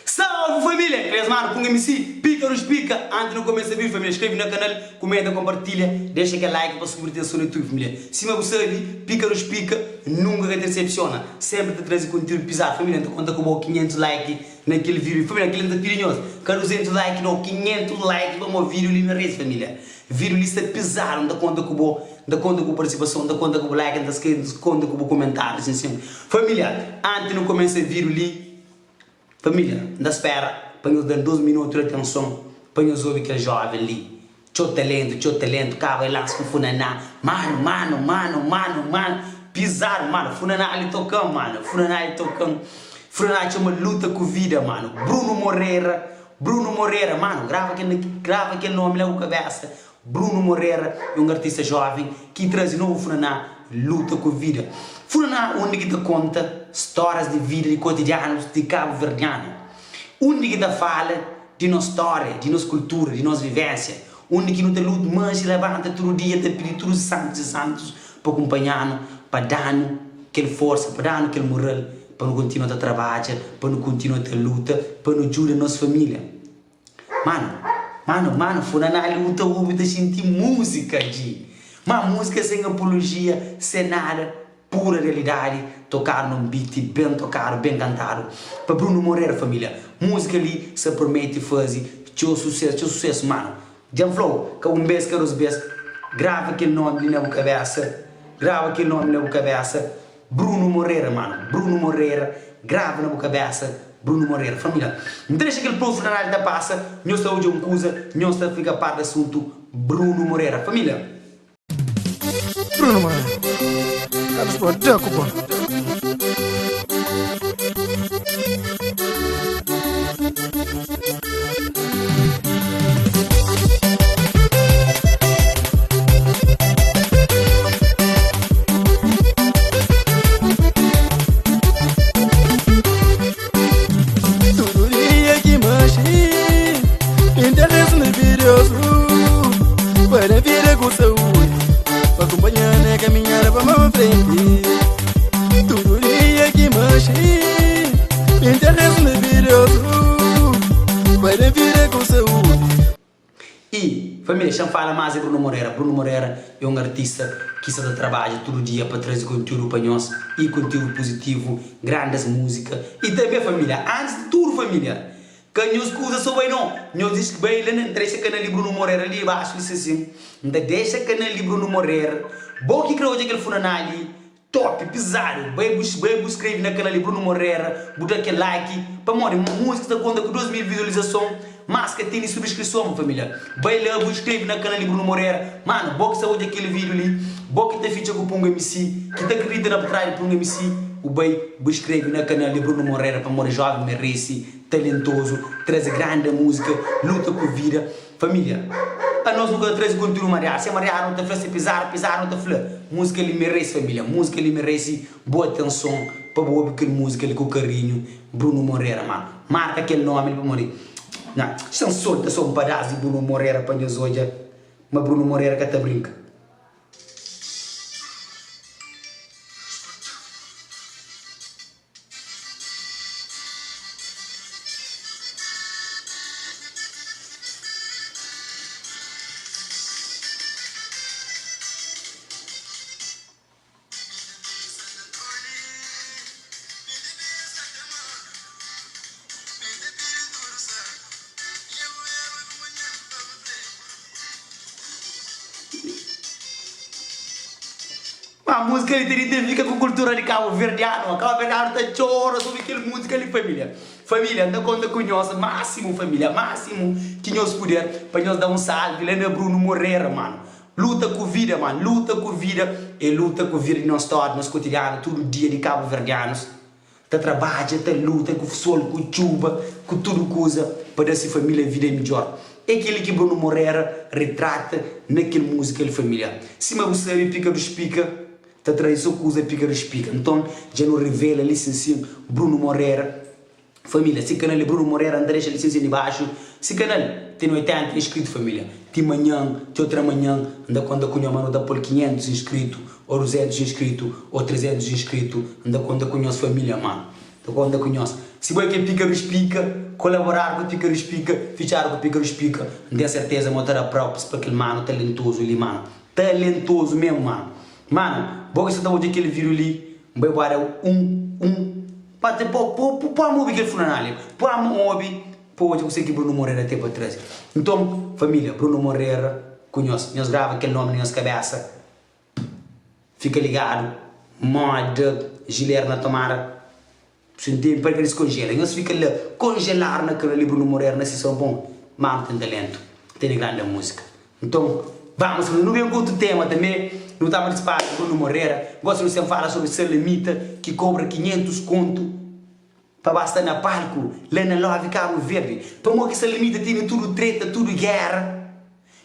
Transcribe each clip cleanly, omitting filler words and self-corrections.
Salve família! Kles manu Punga MC, pika nos pika! Antis nu kumesa vídiu família, skrebe na kanal, kumenta, konpartilha, dexa kel like pa subir tenson na YouTube família. Sima bu sabe, pika nos pika nunka ka ta desepsiona, senpri ta traze konteúdu pizadu família. N ta konta ku bo 500 like na kel vídiu família, kel-li N ta pidi nhos, ka 200 like no, 500 like pamodi vídiu li merese família. Vídiu li sta pizadu, N ta konta ku bo, N ta konta ku bu partisipason, N ta konta ku bu like, N ta konta ku bu komentáriu sin sin. Família, antis nu kumesa vídiu li. Família, N ta spera pa nhos da-m dos minutu di atenson pa nhos obi kel jóven li. Txeu talentu, txeu talentu, kaba e lansa un funaná. Manu, manu, manu, manu, manu, pizadu, manu, funaná li toka-m, manu, funaná li toka-m. Funaná txoma Luta ku Vida, manu. Bruno Moreira, Bruno Moreira, manu, grava kel, grava kel nomi la ku kabésa. Bruno Moreira é un artista jóven ki traze novu funaná Luta ku Vida. Funaná undi ki ta konta stórias di vida di kotidianus di kabuverdianu. Undi ki ta fala di nos stória, di nos kultura, di nos vivénsia. Undi ki nu ta luta, manxe, labanta tudu dia ta pidi tudu santus i santus pa kunpanha-nu, pa da-nu kel forsa, pa da-nu kel mural pa nu kontinua ta trabadja, pa nu kontinua ta luta, pa nu djuda nos família. Mano, mano, mano, funaná li bu ta obi ta xinti múzika dji. Ma múzika sen apologia, sen nada, pura realidadi, tokadu na un beat ben tokadu, ben kantadu pa Bruno Moreira família. Múzika li sa promete faze txeu susesu, txeu susesu mano. Dja N fla-u, ka un bes, ka dos bes, grava kel nomi li na bu kabesa, grava kel nomi na bu kabesa. Bruno Moreira mano Bruno Moreira grava na bu cabeça Bruno Moreira família N ta dexa kel post na rádio ta passa nhos ta odja un kuza nhos ta fika par di assunto Bruno Moreira família. Bruno Moreira Carlos Pô da ku bo. Tudu dia ki manxi Interesse na videosu Para vida ku saúde Pa acompanhar na caminhada pa ma frente Tudu dia ki manxi Interesse na videosu Para vida ku saúde E, família, xa-m fala más di Bruno Moreira. Bruno Moreira é un artista ki sa ta trabadja tudu dia pa traze kontiúdu pa nhos y kontiúdu puzitivu, grandes múzika. Y tanbe, família, antis di tudu, família, ka nhos kuza so bai no, nhos diz ki bai la na, N ta dexa kanal di Bruno Moreira li dibaxu li sinsin, N ta dexa kanal di Bruno Moreira, bo ki kre odja kel funaná li, Top pizadu bai bu bai bu skreve na kanal di Bruno Moreira bu da kel like pamodi musica sta konta ku 2000 visualizason mas ka teni subscrison familia bai la bu skreve na kanal di Bruno Moreira mano bo ki sta odja kel video li bo ki ta fitxa ku Pungo MC ki ta kridita na ptrás di Pungo MC bu bai bu skreve na kanal di Bruno Moreira pamodi jovem merece talentoso traze grande musica luta ku vida. Família, anos nu ka ta traze kontiúdu mariadu, si é mariadu nu ta fla, si é pizadu, pizadu nu ta fla. Múzika li merese família, múzika li merese bu atenson pa bu obi kel múzika li ku karinhu, Bruno Moreira ma marka kel nomi li pamodi nha xa N solta so un padás di Bruno Moreira pa nhos odja ma Bruno Moreira ka ta brinka. Ma múzika li ta identifika ku kultura di kabuverdianu. Kabuverdianu ta txora sobri kel múzika li família. Família, N ta konta ku nhos másimu família, másimu ki nhos puder pa nhos da un salvi la na Bruno Moreira manu. Luta ku vida manu, luta ku vida é luta ku vida di nos stória, di nos kotidianu tudu dia di kabuverdianus. Ta trabadja, ta luta ku sol, ku txuba, ku tudu kuza pa da si família vida midjór. É kel-li ki Bruno Moreira ritrata na kel múzika li Família. Sima bu sabe, Pika dos Pika ta traze so kuza Pika dos Pika. Nton, dja nu revela li sin-sin Bruno Moreira Família. Si kanal é Bruno Moreira, N ta dexa li sin-sin dibaxu si kanal. Ten 80 inskritu família. Ti manhan, ti otra manhan, N ta konta ku nho ma nu ta pol 500 inskritu, o 200 inskritu, o 300 inskritu, N ta konta ku nhos família ma. Ta konta ku nhos. Si bo é ke Píkarus Pika, kolaboradu ku Píkarus Pika, fitxadu ku Píkarus Pika, N ten serteza ma bu ta da props pa kel manu talentozu li, manu. Talentozu mesmu, manu. Manu, bo ki sta ta odja kel vídiu li, N bai guarda un, un, pa te, po, po, po-m obi kel funaná li. Po-m obi pa odja kuse ki Bruno Moreira ten pa traze. Nton, família, Bruno Moreira ku nhos. Nhos grava kel nomi na nhos kabésa. Fika ligadu moda gilera na tomada Xinti pa ka diskonjela Nhos fika la konjeladu na kel li Bruno Moreira na sison bon Manu ten talentu tene granda musika Nton vamos nu ben ku otu tema tanbe Nu taba dispada ku Bruno Moreira Gosi nu sen fala sobri Salamita ki kobra 500 kontu Pa ba sta na palku la na Love Kabu Verdi Pamodi ki Salamita tene tudu treta tudu gera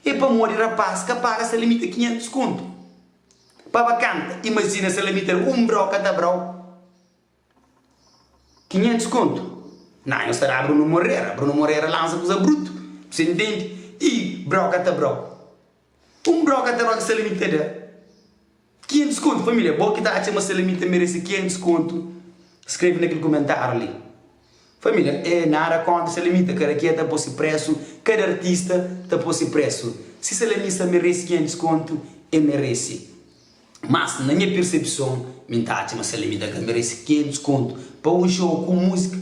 É pamodi rapaz ka paga Salamita 500 kontu pa ba kanta. Imajina Salamita da un brau ka ta brau 500 kontu. Nah nhos ta da Bruno Moreira. Bruno Moreira lansa kuza brutu. Bu intende? I brau ka ta brau. Un brau ka ta brau ki Salamita da. 500 kontu. Família, bo ki ta atxa ma Salamita merese 500 kontu, skrebe na kel kumentáriu li. Família, é nada kontra Salamita, kada kenha ta pô se presu, kada artista ta pô se presu. Si Salamista merese 500 kontu, e merese. Mas, na nha persepson, mi N ta atxa ma Salamita ka merese 500 kontu pa un show ku múzika.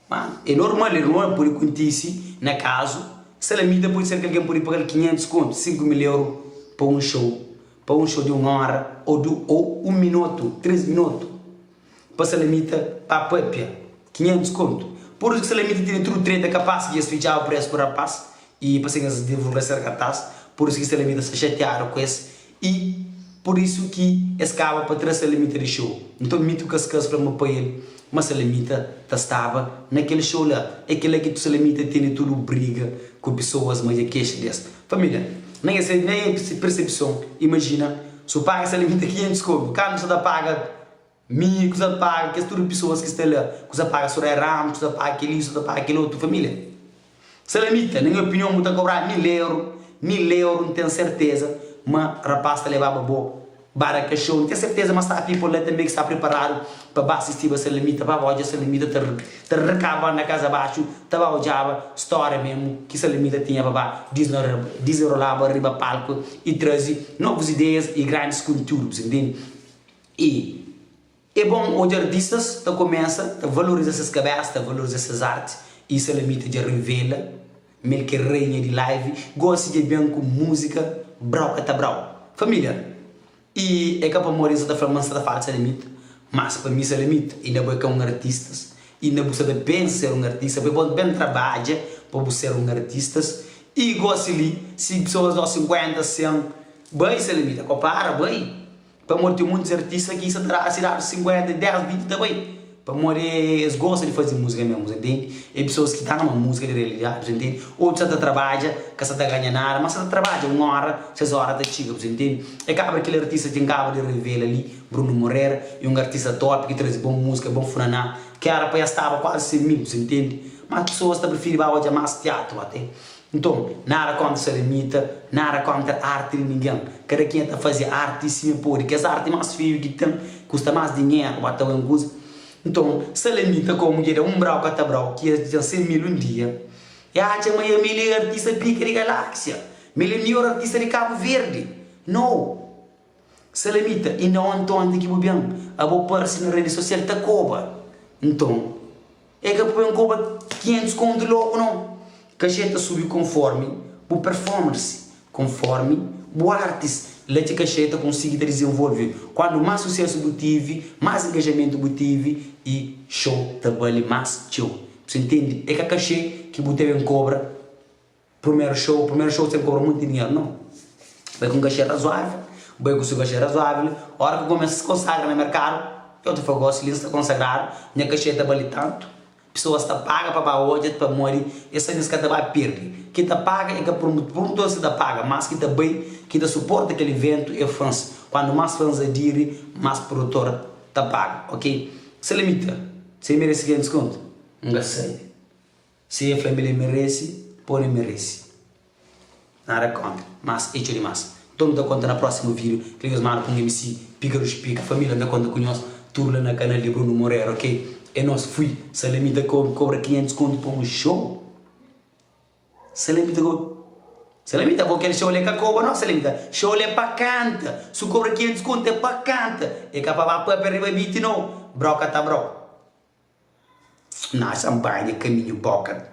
Ma é normal, é normal, pode kontise na kazu Salamita pode ser ki algen pode paga-l 500 kontu, 5 mil euro pa un show, pa un show di un óra ô du ô un minotu, 3 minotu pa Salamita ba papia, 500 kontu. Pur isu ki Salamita tene tudu treta kapas di es fitxaba presu ku rapaz i pa sen es divulga ser kartaz, pur isu ki Salamita sta xatiadu ku es I pur isu ki es kaba pa tra Salamita di xou. Nton Mito Kaskas fla ma pa el ma Salamita ta staba na kel xou la. É kel la ki Salamita tene tudu briga ku pisoas ma dja kexa des. Família, na nha na nha persepson, imajina su paga Salamita 500 kontu, kantu sa ta paga mi, ku sa ta paga kes tudu pisoas ki sta la, ku sa paga Soraya Ramos, ku sa paga kel-li, ku sa ta paga kel otu. Família. Salamita, na nha opinion bu ta kobra 1000 euro, 1000 euro n ten serteza ma rapaz ta lebaba bo ba da kaxon, n ten serteza ma sta people la tanbe ki sta preparadu pa ba sistiba Salamita, pa ba odja Salamita ta ta rekaba na kaza baxu, ta ba odjaba storia memu ki Salamita tinha pa ba dizenrolaba riba palku i traze novus ideias i grandis kontiudu, bu sa ntende? I. É bon odja artistas ta kumesa ta valoriza ses kabesa, ta valoriza ses arti i Salamita dja revela ma el ki é rainha di live, gosi dja ben ku múzika brau ka ta brau. Família, i é ka pamodi N sa ta fla ma N sa ta fala di Salamita, mas pa mi Salamita inda bo é ka un artistas, inda bu sa ta pensa ser un artista, bo é bon ben trabadja pa bu ser un artistas i gosi li si pesoas dau 50, 100, bai Salamita, ko para bai. Pamodi ten muntis artista ki sa ta da si dadu 50, 10, 20 ta bai. Pamodi es gosta di fazi musika mesmu, sa ntende? É pesoas ki ta ama musika di realidadi, sa ntende? Otus sa ta trabadja, ka sa ta ganha nada, ma sa ta trabadja, un ora ses ora ta txiga, bu sa ntende? É kabra kel artista ki N kaba di revela li, Bruno Moreira, é un artista top ki trazi bon musika, bon funaná, ki era pa es staba kuazi 100 mil, bu sa ntende? Ma pesoas ta prifiri ba odja mas tiatru ate. Nton, nada kóntra salamita, nada kóntra arti di ningen. Kada kenha ta faze arti sima el pode. Kes arti más feiu ki ten, kusta más dinheru, ba ta ben kuza. Nton, salamita komu dja da un brau ka ta brau, ki es dja 100 mil un dia, e atxa ma el é artista pika di galáksia, ma el é mior artista di Kabu Verdi. No! Salamita, inda onti onti ki bu ben, abo parse na redi sosial ta koba. Nton. É ka pa ben koba 500 kontu logu nau. Kaxê ta subi konformi bu performance, konformi bu artis. La ki kaxê ta konsigi ta dizenvolve. Kuandu más susesu bu tivi, más engajamentu bu tivi i show ta bali más txeu. Bu sa intende? É ka kaxê ki bu ta ben kobra Primeru show, primeru show sen kobra munti dinheru nau. Bai ku un kaxê razoável, bai ku su kaxê razoável, óra ki kumesa se konsagra na merkadu, eu ta fla gósi li N sta konsagradu, nha kaxê ta bali tantu, pesoas ta paga pa ba odja pamodi es sabe es ka ta ba perde. Ki ta paga é ka promotor si ta paga, mas ki ta bai, ki ta suporta kel iventu é fãs. Kuandu más fãs adiri, más produtor ta paga, ok. Salamita, si el merese 500 kontu? N ka sabe. Si e fla ma el merese, pode merese. Nada kontra, mas e txeu dimas. Nton nu ta konta na prósimu vídiu. Kel nhos manda pa un MC Pika dos Pika. Família, N ta konta ku nhos tudu la na kanal di Bruno Moreira, ok? É nos fui. Salamita kobra 500 kontu pa un show. Salamita kobra. Salamita bo kel show li é ka koba no Salamita. Show li é pa kanta. Su kobra 500 kontu é pa kanta. É ka pa ba papia riba biti no. Broka ta broka. Nah xa bai nha kaminhu boka.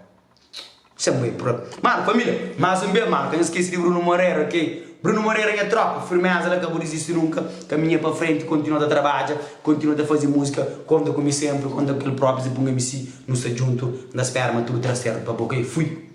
Xa bai por. Mano família, mais um bes mano, ka nhos skese di Bruno Moreira, ok? Bruno Moreira nha tropa, firmeza la ka bu disisti nunka, kaminha pa frenti, kontinua ta trabadja, kontinua ta fazi múzika, konta ku mi sempri, konta ku kel propi Zé Punga MC, nu sta djuntu, N ta spera ma tudu tra sertu pa bo, ok? Fui.